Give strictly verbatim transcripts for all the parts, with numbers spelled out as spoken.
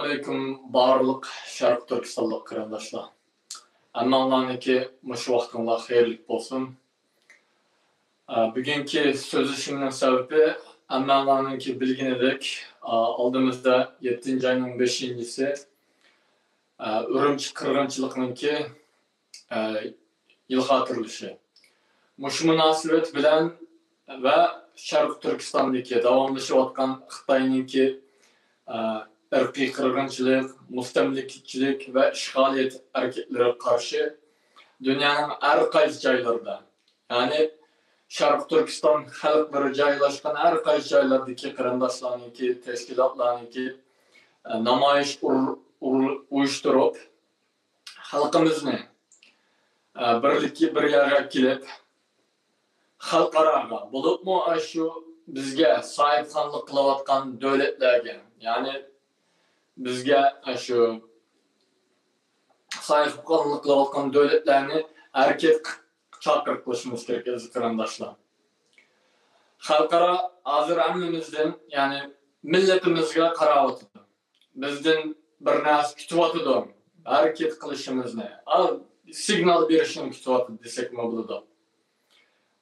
ئەسسالامۇئەلەيكۇم بارلىق شەرقىي تۈركىستانلىق قېرىنداشلار. ھەممەڭلارنىڭكى مۇشۇ ۋاقتىڭلار خەيرلىك بولسۇن. ئە، بۈگۈنكى سۆزلىشىمنىڭ سەۋەبى، ھەممەڭلارنىڭكى بىلگىنىدەك، ئە، ئالدىمىزدا يەتتىنچى ئاينىڭ بەشىنچىسى، ئە، ئۈرۈمچى قىرغىنچىلىقنىڭكى، ئە، يىل خاتىرىلىشى. مۇشۇ مۇناسىۋەت بىلەن ۋە شەرقىي تۈركىستاندىكى داۋاملىشىۋاتقان خىتاينىڭكى، ئە، ئىرقىي قىرغىنچىلىق، مۇستەملىكىچىلىك ۋە ئىشغالىيەت ھەرىكەتلىرىگە قارشى دۇنيانىڭ ھەر قايسى جايلىرىدا، يەنى شەرقىي تۈركىستان خەلقلىرى جايلاشقان ھەر قايسى جايلاردىكى قېرىنداشلارنىڭكى، تەشكىلاتلارنىڭكى، ئە، نامايىش ئۇر-، ئۇر-، ئۇيۇشتۇرۇپ، خەلقىمىزنى، ئە، بىرلىككە، بىر يەرگە كېلىپ، خەلقئاراغا، بولۇپمۇ ئاشۇ بىزگە ساھىبخانلىق قىلىۋاتقان دۆلەتلەرگە، يەنى بىزگە ئاشۇ ساھىبخانلىق قىلىۋاتقان دۆلەتلەرنى ھەرىكەت چاقىرىق قىلىشىمىز كېرەك، ئەزىز قېرىنداشلار. خەلقئارا ھازىر ھەممىمىزدىن، يەنى مىللىتىمىزگە قاراۋاتىدۇ. بىزدىن بىر نەرسە كۈتۈۋاتىدۇ. ھەرىكەت قىلىشىمىزنى، ئا، سىگنال بېرىشىنى كۈتۈۋاتىدۇ دېسەكمۇ بولىدۇ.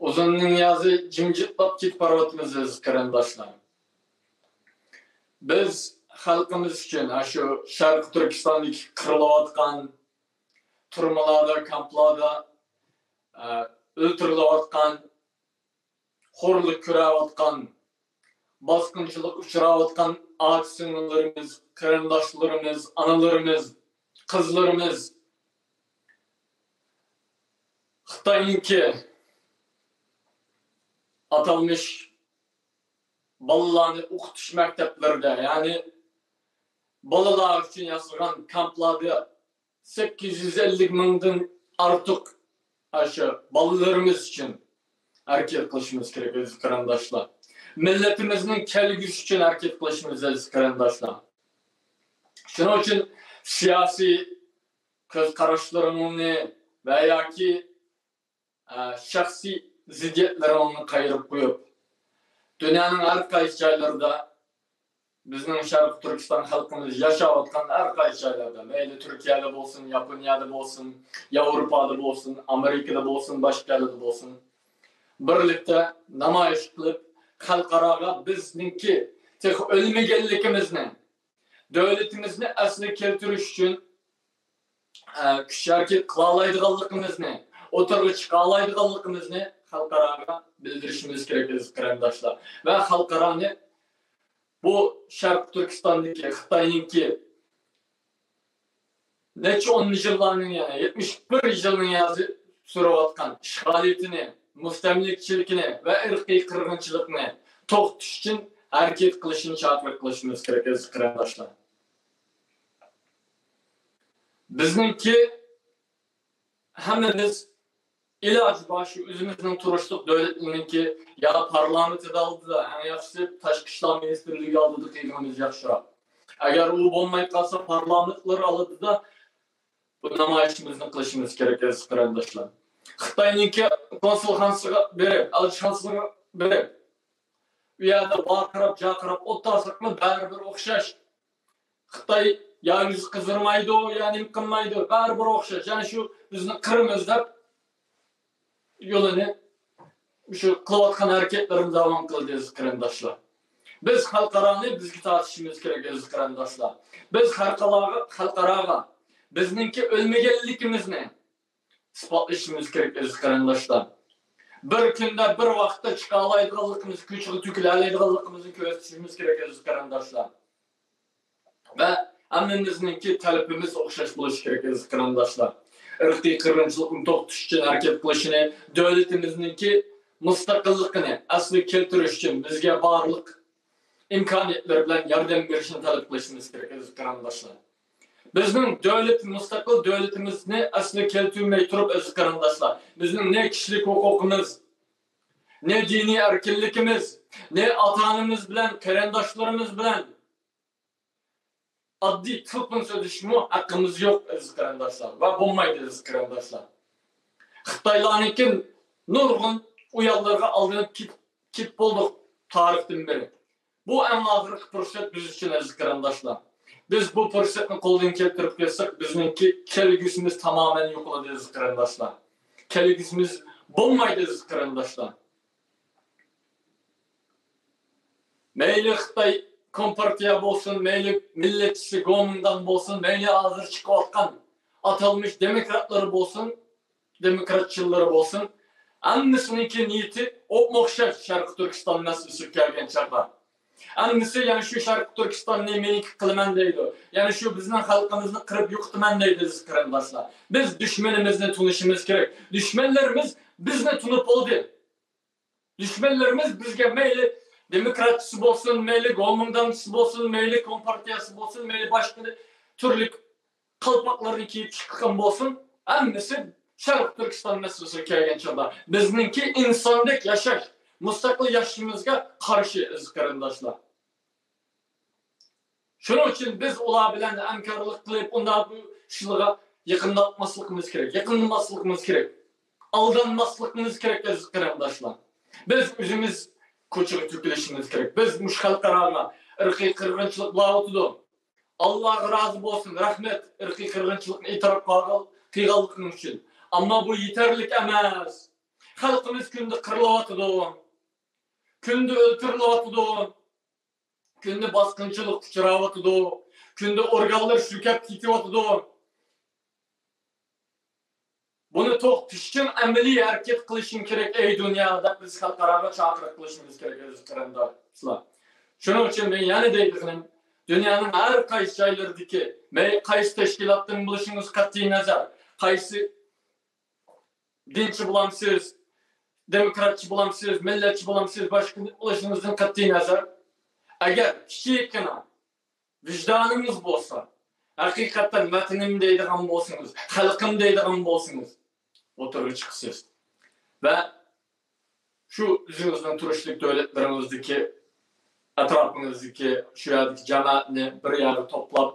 ئۇزۇن نىيازى جىمجىتلاپ كېتىپ بارىۋاتىمىز، ئەزىز قېرىنداشلار. بىز خەلقىمىز ئۈچۈن، ھە، شۇ شەرقىي تۈركىستاندىكى قىرىلىۋاتقان، تۈرمىلەردە، كامپلاردا، ئە، ئۆلتۈرۈلۈۋاتقان، خورلۇق كۆرۈۋاتقان، باسقۇنچىلىققا ئۇچراۋاتقان ئاكا-سىڭىللىرىمىز، قېرىنداشلىرىمىز، ئانىلىرىمىز، قىزلىرىمىز خىتاينىڭكى ئاتالمىش بالىلارنى ئوقۇتۇش مەكتەپلىرىدە، يەنى بالىلار ئۈچۈن ياسىغان كامپلاردا سەككىز يۈز ئەللىك مىڭدىن ئارتۇق ئاشۇ بالىلىرىمىز ئۈچۈن ھەرىكەت قىلىشىمىز كېرەك، ئەزىز قېرىنداشلار. مىللىتىمىزنىڭ كەلگۈسى ئۈچۈن ھەرىكەت قىلىشىمىز، ئەزىز قېرىنداشلار. شۇنىڭ ئۈچۈن سىياسىي كۆز قاراشلىرىڭنى ۋە ياكى، ئە، شەخسىي زىددىيەتلىرىڭنى قايرىپ قويۇپ، دۇنيانىڭ ھەر قايسى جايلىرىدا بىزنىڭ شەرقىي تۈركىستان خەلقىمىز ياشاۋاتقان ھەر قايسى جايلاردا، مەيلى تۈركىيەدە بولسۇن، ياپونىيەدە بولسۇن، ياۋروپادا بولسۇن، ئامېرىكىدا بولسۇن، باشقا يەرلەردە بولسۇن، بىرلىكتە نامايىش قىلىپ، خەلقئاراغا بىزنىڭكى تېخى ئۆلمىگەنلىكىمىزنى، دۆلىتىمىزنى ئەسلىگە كەلتۈرۈش ئۈچۈن، ئە، كۈچ ھەرىكەت قىلالايدىغانلىقىمىزنى، ئوتتۇرىغا چىقالايدىغانلىقىمىزنى خەلقئاراغا بىلدۈرۈشىمىز كېرەك، ئەزىز قېرىنداشلار. ۋە خەلقئارانى بۇ شەرقىي تۈركىستاندىكى خىتاينىڭكى نەچچە ئون يىللارنىڭ، يەنى يەتمىش بىر يىلنىڭ يازى سۈرۈۋاتقان ئىشغالىيىتىنى، مۇستەملىكىچىلىكىنى ۋە ئىرقىي قىرغىنچىلىقنى توختىتىش ئۈچۈن ھەرىكەت قىلىشىنى چاقىرىق قىلىشىمىز كېرەك، ئەزىز قېرىنداشلار. بىزنىڭكى ھەممىمىز ئىلاجى بار شۇ ئۆزىمىزنىڭ تۇرۇشلۇق دۆلىتىنىڭكى يا پارلامېنت ئالدىدا، ئەڭ ياخشىسى تاشقى ئىشلار مىنىستىرلىكى ئالدىدا قىلغىنىمىز ياخشىراق. ئەگەر ئۇ بولماي قالسا، پارلامېنتلار ئالدىدا بۇ نامايىشىمىزنى قىلىشىمىز كېرەك، ئەزىز قېرىنداشلار. خىتاينىڭكى كونسۇلخانىسىغا بېرىپ، ئەلچىخانىسىغا بېرىپ، ئۇ يەردە ۋارقىراپ، جارقىراپ ئولتۇرساقمۇ بەرىبىر ئوخشاش. خىتاي يا يۈز قىزىرمايدۇ، يا نېمە قىلمايدۇ، بەرىبىر ئوخشاش. يەنى شۇ بىزنى قىرىمىز دەپ يولىنى، شۇ قىلىۋاتقان ھەرىكەتلىرىنى داۋام قىلدى، ئەزىز قېرىنداشلار. بىز خەلقئارانى بىزگە تارتىشىمىز كېرەك، ئەزىز قېرىنداشلار. بىز خەلقئاراغا، خەلقئاراغا بىزنىڭكى ئۆلمىگەنلىكىمىزنى ئىسپاتلىشىمىز كېرەك، ئەزىز قېرىنداشلار. بىر كۈندە، بىر ۋاقىتتا چىقالايدىغانلىقىمىز، كوچىغا تۆكۈلەلەيدىغانلىقىمىزنى كۆرسىتىشىمىز كېرەك، ئەزىز قېرىنداشلار. ۋە ھەممىمىزنىڭكى تەلىپىمىز ئوخشاش بولۇشى كېرەك، ئەزىز قېرىنداشلار. ئىرقىي قىرغىنچىلىقنى توختىتىش ئۈچۈن ھەرىكەت قىلىشىنى، دۆلىتىمىزنىڭكى مۇستەقىللىقىنى ئەسلىگە كەلتۈرۈش ئۈچۈن بىزگە بارلىق ئىمكانىيەتلىرى بىلەن ياردەم بېرىشىنى تەلەپ قىلىشىمىز كېرەك، ئەزىز قېرىنداشلار. بىزنىڭ دۆلەت، مۇستەقىل دۆلىتىمىزنى ئەسلىگە كەلتۈرمەي تۇرۇپ، ئەزىز قېرىنداشلار، بىزنىڭ نە كىشىلىك ھوقۇقىمىز، نە دىنىي ئەركىنلىكىمىز، نە ئاتا-ئانىمىز بىلەن، قېرىنداشلىرىمىز بىلەن ئاددىي تېلېفون سۆزلىشىشمۇ ھەققىمىز يوق، ئەزىز قېرىنداشلار، ۋە بولمايدۇ، ئەزىز قېرىنداشلار. خىتايلارنىڭكى نۇرغۇن ئويۇنلىرىغا ئالدىنىپ كېتىپ، كېتىپ بولدۇق تارىختىن بېرى. بۇ ئەڭ ئاخىرقى پۇرسەت بىز ئۈچۈن، ئەزىز قېرىنداشلار. بىز بۇ پۇرسەتنى قولدىن كەلتۈرۈپ قويساق، بىزنىڭكى كەلگۈسىمىز تامامەن يوقىلىدۇ، ئەزىز قېرىنداشلار. كەلگۈسىمىز بولمايدۇ، ئەزىز قېرىنداشلار. مەيلى خىتاي كومپارتىيە بولسۇن، مەيلى مىللەتچىسى گومىنداڭ بولسۇن، مەيلى ھازىر چىقىۋاتقان ئاتالمىش دېموكراتلار بولسۇن، دېموكراتچىللىرى بولسۇن، ھەممىسىنىڭكى نىيىتى ئوپمۇئوخشاش شەرقىي تۈركىستان مەسىلىسىگە كەلگەن چاغدا. ھەممىسى يەنە شۇ شەرقىي تۈركىستاننى مېنىڭكى قىلىمەن دەيدۇ. يەنە شۇ بىزنىڭ خەلقىمىزنى قىرىپ يوقىتىمەن دەيدۇ، ئەزىز قېرىنداشلار. بىز دۈشمىنىمىزنى تونۇشىمىز كېرەك. دۈشمەنلىرىمىز بىزنى تونۇپ بولدى. دۈشمەنلىرىمىز بىزگە مەيلى دېموكراتچىسى بولسۇن، مەيلى گومىنداڭچىسى بولسۇن، مەيلى كومپارتىيەسى بولسۇن، مەيلى باشقا تۈرلۈك قالپاقلارنى كىيىپ چىققان بولسۇن، ھەممىسى شەرقىي تۈركىستان مەسىلىسىگە كەلگەن چاغدا بىزنىڭكى ئىنساندەك ياشاش، مۇستەقىل ياشىشىمىزغا قارشى، ئەزىز قېرىنداشلار. شۇنىڭ ئۈچۈن بىز ئۇلار بىلەن ھەمكارلىق قىلىپ، ئۇنداق بۇ ئىشلارغا يېقىنلاشماسلىقىمىز كېرەك، يېقىنلىماسلىقىمىز كېرەك، ئالدانماسلىقىمىز كېرەك، ئەزىز قېرىنداشلار. بىز ئۆزىمىز كوچىغا تۆكۈلۈشىمىز كېرەك. بىز مۇشۇ خەلقئاراغا ئىرقىي قىرغىنچىلىق بولۇۋاتىدۇ. ئاللاغا رازى بولسۇن، رەھمەت، ئىرقىي قىرغىنچىلىقنى ئېتىراپ قىلغان-، قىلغانلىقىڭ ئۈچۈن. ئەمما بۇ يېتەرلىك ئەمەس. خەلقىمىز كۈندە قىرىلىۋاتىدۇ. كۈندە ئۆلتۈرۈلۈۋاتىدۇ. كۈندە باسقۇنچىلىققا ئۇچراۋاتىدۇ. كۈندە ئورگانلار شۈركەپ كېتىۋاتىدۇ. بۇنى توختىتىش ئۈچۈن ئەمەلىي ھەرىكەت قىلىشىڭ كېرەك، ئەي دۇنيا، دەپ بىز خەلقئاراغا چاقىرىق قىلىشىمىز كېرەك، ئەزىز قېرىنداشلار. شۇنىڭ ئۈچۈن مەن يەنە دەيدىغىنىم، دۇنيانىڭ ھەر قايسى جايلىرىدىكى، مەي-، قايسى تەشكىلاتتىن بولۇشىڭىز قەتئىي نەزەر، قايسى دىنچى بولامسىز، دېموكراتچى بولامسىز، مىللەتچى بولامسىز، باشقا بولۇشىڭىزدىن قەتئىي نەزەر، ئەگەر كىچىككىنە ۋىجدانىڭىز بولسا، ھەقىقەتەن ۋەتىنىم دەيدىغان بولسىڭىز، خەلقىم دەيدىغان بولسىڭىز، ئوتتۇرىغا چىقىسىز. ۋە شۇ ئۆزىڭىزنىڭ تۇرۇشلۇق دۆلەتلىرىڭىزدىكى، ئەتراپىڭىزدىكى، شۇ يەردىكى جامائەتنى بىر يەرگە توپلاپ،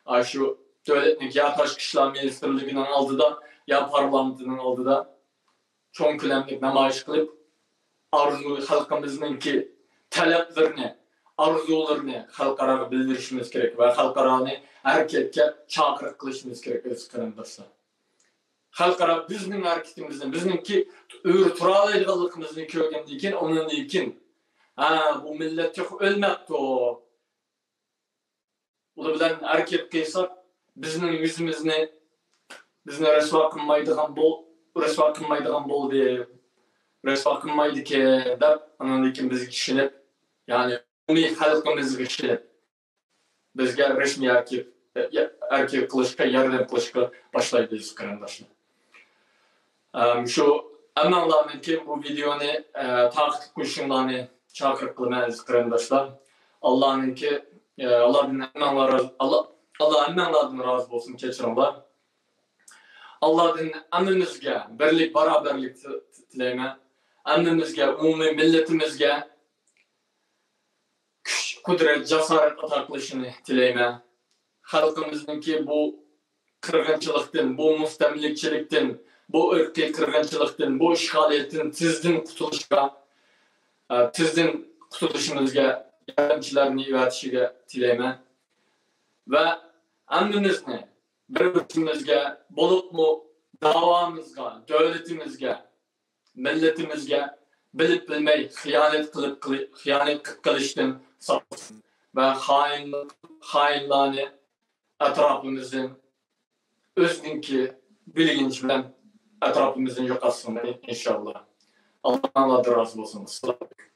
ئا، شۇ دۆلەتنىڭ يا تاشقى ئىشلار مىنىستىرلىكىنىڭ ئالدىدا، يا پارلامېنتىنىڭ ئالدىدا چوڭ كۆلەملىك نامايىش قىلىپ، ئارزۇ، خەلقىمىزنىڭكى تەلەپلىرىنى، ئارزۇلىرىنى خەلقئاراغا بىلدۈرۈشىمىز كېرەك ۋە خەلقئارانى ھەرىكەتكە چاقىرىق قىلىشىمىز كېرەك، ئەزىز قېرىنداشلار. خەلقئارا بىزنىڭ ھەرىكىتىمىزنى، بىزنىڭكى ئۆرە تۇرالايدىغانلىقىمىزنى كۆرگەندىن كېيىن، ئۇنىڭدىن كېيىن، ھە، بۇ مىللەت تېخى ئۆلمەپتۇ. ئۇلار بىلەن ھەرىكەت قىلساق، بىزنىڭ يۈزىمىزنى، بىزنى رەسۋا قىلمايدىغان بول-، رەسۋا قىلمايدىغان بولدى، رەسۋا قىلمايدىكەن دەپ، ئاندىن كېيىن بىزگە ئىشىنىپ، يەنى ئومۇمىي خەلقىمىزگە ئىشىنىپ، بىزگە رەسمىي ئەركىك، ئەركىك قىلىشقا، ياردەم قىلىشقا باشلايدۇ، ئەزىز قېرىنداشلار. ئەم، شۇ ھەممەڭلارنىڭكى بۇ ۋىدېئونى، ئە، تارقىتىپ قويۇشۇڭلارنى چاقىرىق قىلىمەن، ئەزىز قېرىنداشلار. ئاللانىڭكى، ئە، ئاللادىن ھەممەڭلار رازى، ئاللا، ئاللا ھەممەڭلاردىن رازى بولسۇن، كەچۈرۈڭلار. ئاللادىن ھەممىمىزگە بىرلىك، باراۋەرلىك تى-، تى-، تىلەيمەن. ھەممىمىزگە، ئومۇمىي مىللىتىمىزگە كۈچ، قۇدرەت، جاسارەت ئاتا قىلىشىنى تىلەيمەن. خەلقىمىزنىڭكى بۇ قىرغىنچىلىقتىن، بۇ مۇستەملىكىچىلىكتىن، بۇ ئىرقىي قىرغىنچىلىقتىن، بۇ ئىشغالىيەتتىن تېزدىن قۇتۇلۇشىغا، ئە، تېزدىن قۇتۇلۇشىمىزغا ياردەمچىلەرنى ئەۋەتىشىگە تىلەيمەن. ۋە ھەممىمىزنى بىر-بىرىمىزگە، بولۇپمۇ داۋامىزغا، دۆلىتىمىزگە، مىللىتىمىزگە بىلىپ بىلمەي خىيانەت قىلىپ، قىلى-، خىيانەت قىلىپ قېلىشتىن ساقلىسۇن ۋە خائىن-، خائىنلارنى ئەتراپىمىزدىن ئۆزىنىڭكى بىلگىنىچى بىلەن ئەتراپىمىزدىن يوقاتسۇن، ئىنشاللا. ئاللا ئاڭلاردىن رازى بولسۇن. ئەسسالامۇ ئەلەيكۇم.